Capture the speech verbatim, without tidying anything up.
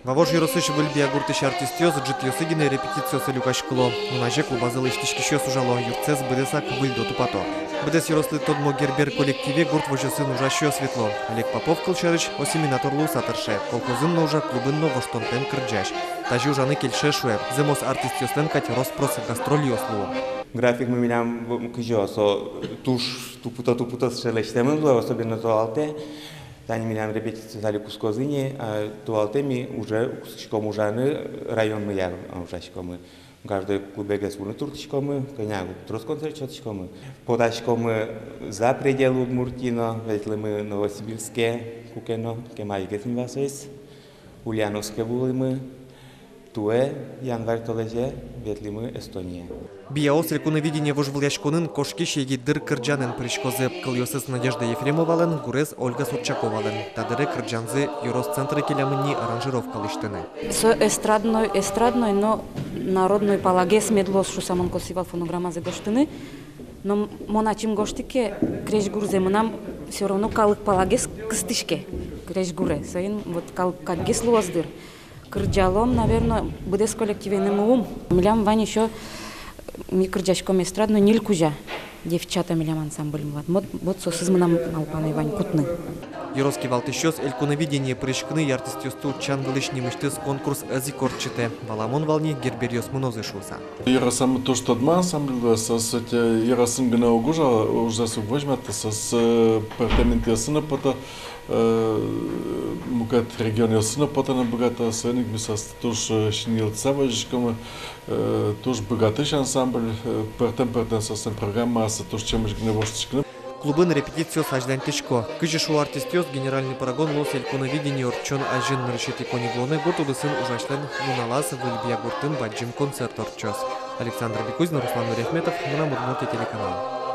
Вавож ёросысь Выль Биягуртысь артистъёс ӝытъёсы гинэ репетициосы люкаськыло. Нуназе клубазы лэсьтӥськисьёс ужало, юртсэс быдэсак выльдо-тупато. Быдэс ёрослы тодмо Гербер коллективе гурт возёсын ужасьёс ветло. Олег Попов, кылсярысь, осеменатор луыса тырше. Колхозын но ужа, клубын но воштонтэм кырӟась. Тазьы ужаны кельше, шуэ, зэмос артистъёслэн кадь рос-прос гастрольёс луо. Графикмы милям, в-, кызьы, со туж тупыто-тупыто сыӵе лэсьтэмын луэ, особенно толалтэ. Тани милям репетициос али кутскозы ни, а толалтэ ми уже кутскиськом ужаны, районмы яр ужаськомы. Каждой клубегес вуыны туртӥськомы, кӧня ке трос концерт сётӥськомы. Потаськомы за пределы Удмуртии но, ветлӥмы Новосибирске, куке но, кемалигес ни вал соиз, Ульяновске вуылӥмы, туэ, январь толэзе, ветлӥмы Эстоние. Бияос «Элькуновидение» вожвылъяськонын кошкись егит дыр кырӟанэн пыриськозы. Кылъёсыз Надежда Ефремовалэн, гурез Ольга Сурчаковалэн. Та дыре кырӟанзы ёрос центры келямын ни аранжировка лэсьтыны. Со эстрадной, эстрадной, но народной палагес мед луоз шуса мон косӥ вал фонограммазэ гожтыны. Но мон ачим гожтӥ ке крезьгурзэ, мынам всё равно калык палагес кыстӥське крезьгуре. Соин вот калык кадьгес луоз дыр. Кырӟалом, наверно, быдэс коллективенымы ум. Милям вань ещё, ми кырӟаськом эстрадной, «Ньыль кузя». «Девчата» милям ансамбльмы вал. Вот, вот соосыз мынам малпанэ вань кутны. Ёрос кивалтӥсьёс «Элькуновидение» пыриськыны артистъёсты утчан вылысь нимысьтыз конкурс ӧз ик ортчытэ. Валамон вал ни, герберъёс мынозы шуыса. Ёросамы туж тодмо ансамбль луэ, соос ӧте ёросын гинэ уг ужа, ужзэс уг возьматы, соос, э, пӧртэм интыосы но пото, э, мукет регионъёсы но потыны быгато, соин ик ми соосты туж, э, синйылтыса возиськомы, э, туж быгатӥсь ансамбль, э, пӧртэм-пӧртэм соослэн программаоссы, туж ӵемысь гинэ воштӥськыны. Клубын репетициос азьланьтӥсько. Кызьы шуо артистъёс, генеральной парагон луоз «Элькуновидение» ортчон азьын. Нырысетӥ коньывуонэ гурт удысын ужасьлэн нуналаз Выль Биягуртын бадӟым концерт ортчоз. Александр Бекузин, Руслан Нуриахметов, «Мынам Удмуртие» телеканал.